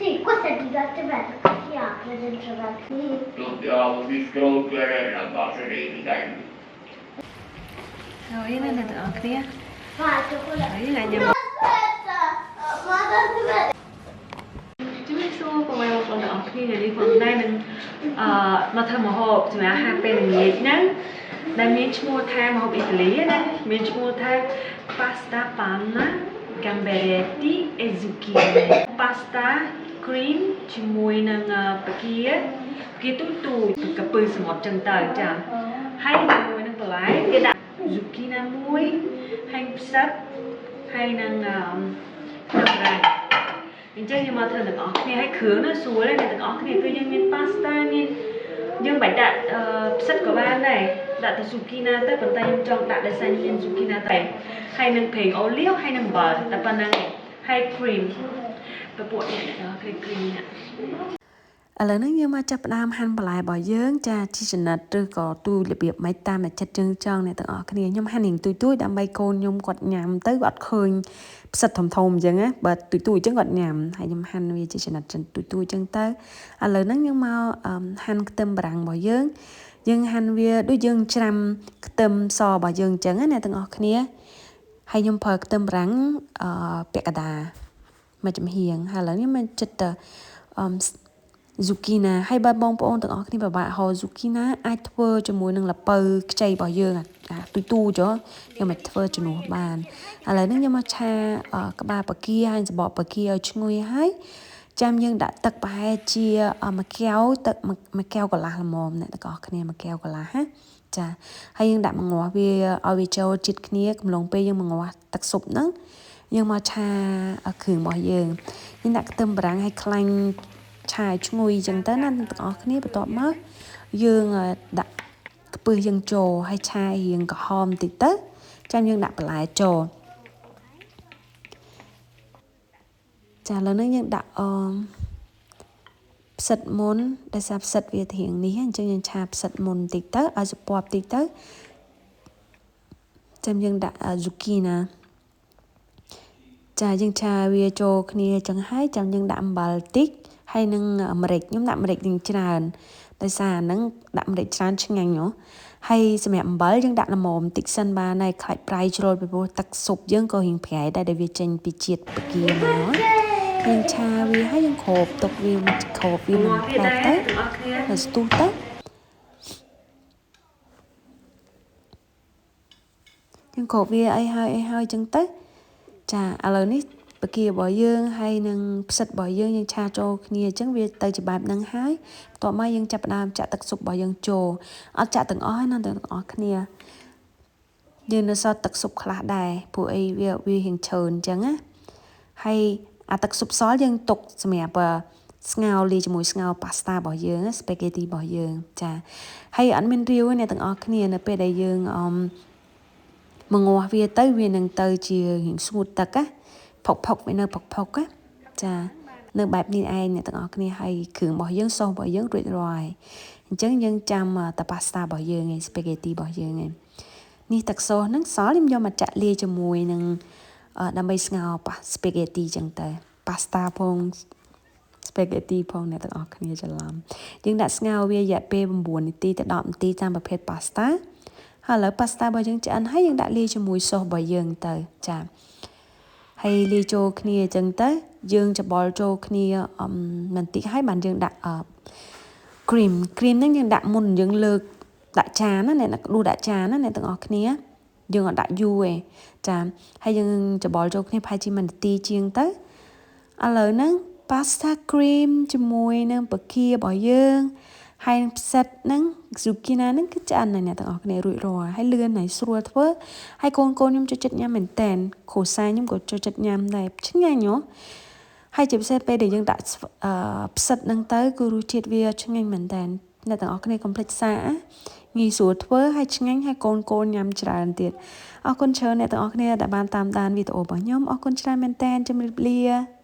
Sì, questo è gigante verde che si apre dentro la. Dobbiamo distruggere la base dei livelli. ហើយណាអ្នកទាំងអស់គ្នា Faccio quella. ហើយថ្ងៃខ្ញុំ No, aspetta! Ma dove? ជំរាបសួរពុកម៉ែបងប្អូនទាំងអស់គ្នានេះផងដែរនឹងអឺមកធ្វើម្ហូបសម្រាប់អាហារពេលល្ងាចហ្នឹងដែលមានឈ្មោះថាម្ហូបអ៊ីតាលីណាមានឈ្មោះថា pasta panna gamberetti e zucchine pasta cream ជាមួយនឹងបង្គាបង្គាទូទូចកាពឹសមុទ្រចឹងទៅចាហើយជាមួយនឹងបន្លែគេដាក់ zucchini មួយហើយផ្សិតហើយនឹងអឺទឹករ៉ែអញ្ចឹងយើងមកធ្វើទាំងអស់គ្នាហើយគ្រឿងនោះស្រួលទេអ្នកទាំងអស់គ្នាគឺយើងមាន pasta មានយើងបាច់ដាក់អឺផ្សិតក៏បានដែរដាក់តែ zucchini ទៅប៉ុន្តែខ្ញុំចង់ដាក់ដោយសារខ្ញុំមាន zucchini តែហើយនឹងប្រេងអូលីវហើយនឹងអំបិលតែប៉ុណ្្នឹងឯងហើយ cream ពពួកនេះអ្នកទាំងអស់គ្នា cream នេះ ឥឡូវនេះយើងមកចាប់ផ្ដើមហាន់បន្លែរបស់យើងចាជាចំណិតឬក៏ទូរបៀបម៉េចតាមតែចិត្តយើងចង់អ្នកទាំងអស់គ្នាខ្ញុំហាន់រៀងទូចៗដើម្បីកូនខ្ញុំគាត់ញ៉ាំទៅគាត់ឃើញផ្សិតធំធំអញ្ចឹងណាបើទូចៗអញ្ចឹងគាត់ញ៉ាំហើយខ្ញុំហាន់វាជាចំណិតចិនទូចៗអញ្ចឹងទៅឥឡូវហ្នឹងយើងមកហាន់ខ្ទឹមបារាំងរបស់យើងយើងហាន់វាដូចយើងច្រាំខ្ទឹមសរបស់យើងអញ្ចឹងណាអ្នកទាំងអស់គ្នាហើយខ្ញុំប្រើខ្ទឹមបារាំងអឺពាក់កណ្ដាលមួយចំហៀងហើយឥឡូវនេះមកចិត្តទៅអឺ zucchini ហើយបើបងប្អូនទាំងអស់គ្នាពិបាកហៅ zucchini អាចធ្វើជាមួយនឹងល្ពៅខ្ចីរបស់យើងអាទូចទូចយកមកធ្វើជំនួសបានឥឡូវនេះខ្ញុំមកឆាក្បាលបង្គាហើយសបកបង្គាឲ្យឈ្ងុយហើយចាំយើងដាក់ទឹកប្រហែលជាមួយកែវទឹកមួយកែវកន្លះល្មមអ្នកទាំងអស់គ្នាមួយកែវកន្លះណាចាហើយយើងដាក់មងាស់វាឲ្យវាចូលជាតិគ្នាកំឡុងពេលយើងមងាស់ទឹកស៊ុបហ្នឹងយើងមកឆាគ្រឿងរបស់យើងយើងដាក់ខ្ទឹមបារាំងឲ្យខ្លាញ់ឆាឲ្យឈ្ងុយអញ្ចឹងទៅណាទាំងអស់គ្នាបន្ទាប់មកយើងដាក់ខ្ពឹសយើងចូលហើយឆារៀងក្រហមបន្តិចទៅចាំយើងដាក់បន្លែចូលចាឥឡូវនេះយើងដាក់អមផ្សិតមុនដោយសារផ្សិតវារៀងនេះអញ្ចឹងយើងឆាផ្សិតមុនបន្តិចទៅឲ្យសពប់បន្តិចទៅចាំយើងដាក់ zucchini ចាយើងឆាវាចូលគ្នាអញ្ចឹងហើយចាំយើងដាក់អំបិលតិចហើយនឹងម្រេចខ្ញុំដាក់ម្រេចនឹងច្រើនដោយសារអាហ្នឹងដាក់ម្រេចច្រើនឆ្ងាញ់ហ៎ហើយសម្រាប់អំបិលយើងដាក់ល្មមបន្តិចសិនបានហើយខ្លាចប្រៃជ្រុលពីព្រោះទឹកស៊ុបយើងក៏រៀងប្រៃដែរដែលវាចេញពីជាតិបង្គាមកយើងឆាវាហើយយើងគ្របទុកវាមកគ្របវា មក មួយ ទៀតដែរ ផ្លែទៅ ទាំងអស់គ្នា ហើយស្ទុះទៅយើងគ្របវាអីហើយអីហើយចឹងទៅចាឥឡូវនេះបង្គារបស់យើងហើយនឹងផ្សិតរបស់យើងយើងឆាចូលគ្នាអញ្ចឹងវាទៅជាបែបហ្នឹងហើយបន្ទាប់មកយើងចាប់ផ្ដើមចាក់ទឹកស៊ុបរបស់យើងចូលអត់ចាក់ទាំងអស់ទេណាទាំងអស់គ្នាយើងនៅសល់ទឹកស៊ុបខ្លះដែរព្រោះអីវារៀងច្រើនអញ្ចឹងណាហើយអាទឹកស៊ុបសល់យើងទុកសម្រាប់ស្ងោរលាយជាមួយស្ងោរប៉ាស្តារបស់យើង spaghetti របស់យើងចាហើយអត់មានរាវទេអ្នកទាំងអស់គ្នានៅពេលដែលយើងអមមងាស់វាទៅវានឹងទៅជារៀងស្ងួតទឹកណាផុកផុកវានៅផុកផុកណាចានៅបែបនេះឯងអ្នកទាំងអស់គ្នាហើយគ្រឿងរបស់យើងសូសរបស់យើងរួចរាល់ហើយអញ្ចឹងយើងចាំតែប៉ាស្តារបស់យើងឯង spaghetti របស់យើងឯងនេះទឹកសូសហ្នឹងសល់ខ្ញុំយកមកចាក់លាយជាមួយនឹងដើម្បីស្ងោរប៉ា spaghetti ចឹងទៅប៉ាស្តាផង spaghetti ផងអ្នកទាំងអស់គ្នាច្រឡំយើងដាក់ស្ងោរវារយៈពេល9នាទីទៅ10នាទីតាមប្រភេទប៉ាស្តាហើយឥឡូវប៉ាស្តារបស់យើងឆ្អិនហើយយើងដាក់លាយជាមួយសូសរបស់យើងទៅចាហើយលាយចូលគ្នាអញ្ចឹងទៅយើងច្របល់ចូលគ្នាបន្តិចហើយបានយើងដាក់ cream cream ហ្នឹងយើងដាក់មុនយើងលើកដាក់ចានណាអ្នកដួសដាក់ចានណាអ្នកទាំងអស់គ្នាយើងអត់ដាក់យូរទេចាហើយយើងច្របល់ចូលគ្នាប្រហែលជា1នាទីជាងទៅឥឡូវហ្នឹង pasta cream ជាមួយនឹងបង្គារបស់យើងហើយនឹងផ្សិតហ្នឹង zucchini ហ្នឹងគឺឆ្អិនហើយអ្នកទាំងអស់គ្នារួចរាល់ហើយលឿនហើយស្រួលធ្វើហើយកូនកូនខ្ញុំចូលចិត្តញ៉ាំមែនតែនគ្រួសារខ្ញុំក៏ចូលចិត្តញ៉ាំដែរឆ្ងាញ់ហ៎ហើយជាពិសេសពេលដែលយើងដាក់ផ្សិតហ្នឹងទៅគឺរសជាតិវាឆ្ងាញ់មែនតែនអ្នកទាំងអស់គ្នាកុំភ្លេចសាកងាយស្រួលធ្វើហើយឆ្ងាញ់ហើយកូនកូនញ៉ាំច្រើនទៀតអរគុណច្រើនអ្នកទាំងអស់គ្នាដែលបានតាមដានវីដេអូរបស់ខ្ញុំអរគុណច្រើនមែនតែនជម្រាបលា។